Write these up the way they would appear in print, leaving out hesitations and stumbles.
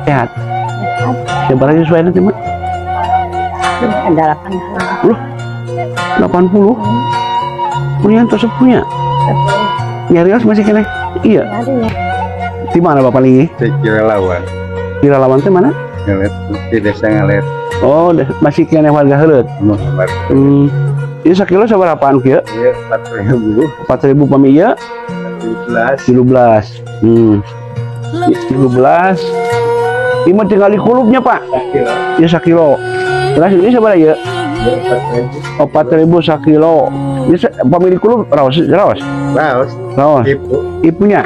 Sehat. Siapa lagi sesuai nanti, Mak? Ada 80. Loh, 80? Punya atau sepunya? Nyari masih kena? Iya. Di mana Bapak lagi? Di Cirelawan. Cirelawan itu mana? Ngalet, di desa Ngalet. Oh, masih kena warga Heuleut. Ini sekilo seberapaan kieu? Iya, 4.000. 4.000 pami ieu? 17. 17. 17. Ini mah tinggal di kulupnya, Pak. Ya sakilo. Terus ini seberapa ya? 4.000 sakilo. Ini pemilik kulup raos, raos. Raos. Raos. Ibu. Ibunya.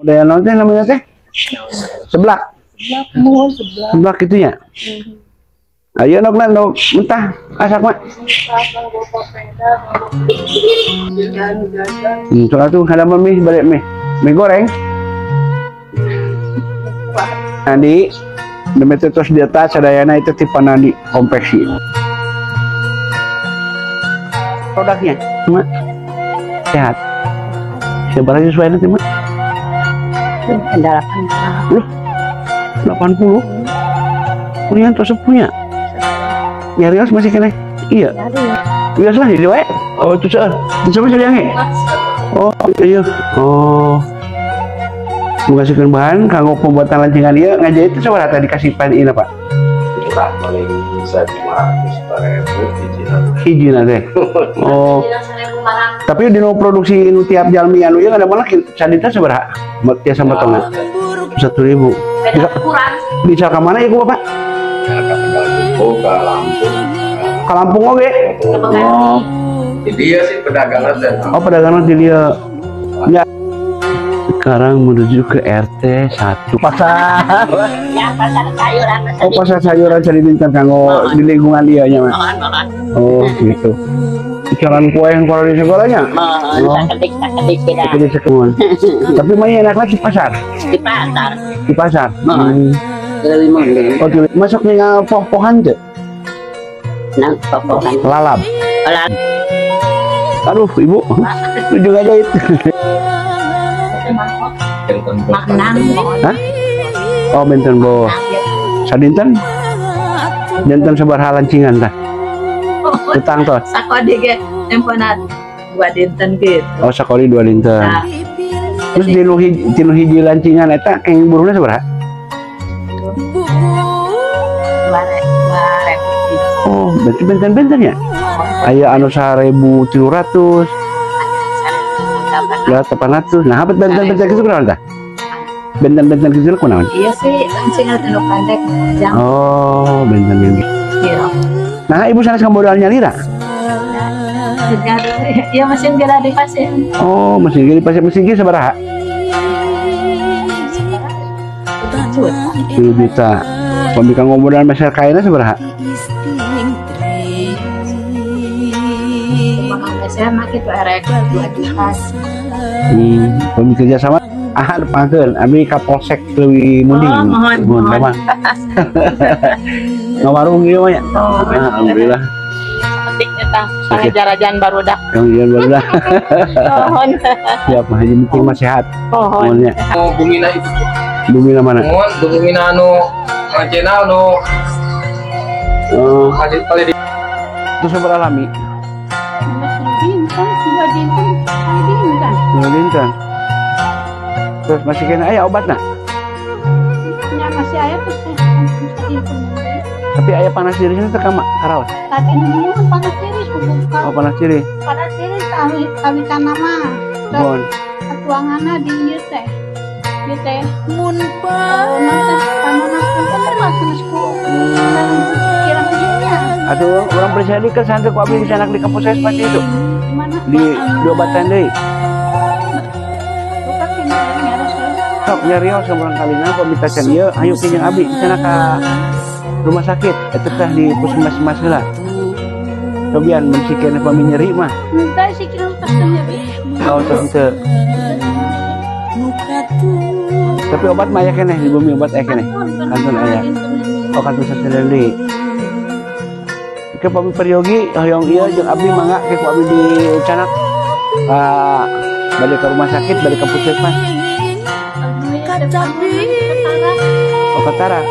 Udah yang nonton namanya teh? Seblak. Seblak, seblak itunya. Ayo nok nok mentah asak mak. Soal tuh ada mie balik mie mie goreng. Nanti demi terus di atas sadayana itu tipe nadi konveksi. Produknya, mak sehat. Siapa lagi sesuai nanti mak? Ada 80. Loh, 80? Punya atau sepunya? Nyari masih kena? Iya. Biasa lah jadi wae. Oh, itu seueur. Itu sama saliange. Oh, iya. Oh. Mengasihkan bahan kanggo pembuatan lancingan ieu ngajahit itu sabaraha dikasih pan ieu Pak? Murah paling 1.500 hijina. Hijina teh. Oh. Tapi dinu produksi nu tiap jalmi anu ieu ada malah sadita sabaraha? Tiasa motongan. 1.000. Bisa ka mana ieu ku Bapak? Oh, ke Lampung. Ke Lampung oke. Oh. Di dia sih pedagangan dan. Oh, pedagangan di dia. Ya. Sekarang menuju ke RT 1. Pasar. Ya, pasar sayuran. Oh, pasar sayuran cari bintang kanggo di lingkungan dia nya, Mas. Oh, gitu. Jalan kue yang kalau di sekolahnya. Oh, sakedik-sakedik sakedik. Tapi mah enak lagi di pasar. Di pasar. Di pasar. Oh, masuk nih poh-pohan tuh. Nah, poh-pohan. Lalap. Lalap. Aduh, Ibu. Lu juga jahit. Hah? Oh, benten boh. Sadinten? Janten sabaraha lancingan tah? Utang toh. Sakodi ge tempona 2 dinten gitu. Oh, sakodi 2 dinten. Nah. Terus dinu hiji lancingan eta kenging buruhna sabaraha? 2.000. Oh, berarti benten-benten ya? Aya anu 1.300. 800. Nah, apa benten-benten kitu kunaon tah? Benten-benten kitu kunaon? Iya sih, lancingan anu pendek. Oh, benten-benten. Iya. Nah, ibu sanes modal nyalira? Iya, mesin geura dipasien. Oh, mesin geura dipasien. Mesin geura sabaraha? 7 juta. Pami kanggo modal meser kaina sabaraha? Saya mah kitu erek 2 juta. Pami kerja sama ah depangkeun abi ka Polsek Leuwi Munding. Oh, mohon, mohon. Ngawarung ieu mah ya. Alhamdulillah. Saketik eta, jarajan barudak. Jarajan barudak. Mohon. Siap, mah haji penting mah sehat. Mohon. Oh, bungina itu. Bungina mana? Mohon, bungina anu ngajena anu. Oh, kali di itu sabaraha lami? Dinten, 2 dinten, dinten. 2 dinten. Terus masih kena aya obatna? Ya masih aya terus. Tapi aya panas tirisnya teu karaos. Tapi nu panas tiris bukan. Oh, panas tiris. Panas tiris kawitan mah. Bon. Katuanganna di ieu teh. Ieu teh mun Aduh, orang percaya di kesan ku abi disanak di kampus saya seperti itu. Di diobatan deui. Sok nyarios ka murangkalihna, pami tacan ieu hayu ke jeung abi sana ka rumah sakit eta teh di puskesmas heula. Cobian mun sikena pami nyeri mah. Minta sih kira pas nyeri. Oh, terus teu. Tapi obat mah aya keneh di bumi, obat aya keneh. Kantun aya. Oh, kantun sateuacan deui. Ke pami peryogi hoyong ieu jeung abdi, mangga ke ku abdi dicandak. Balik ke rumah sakit, balik ke puskesmas. Oh, Katara.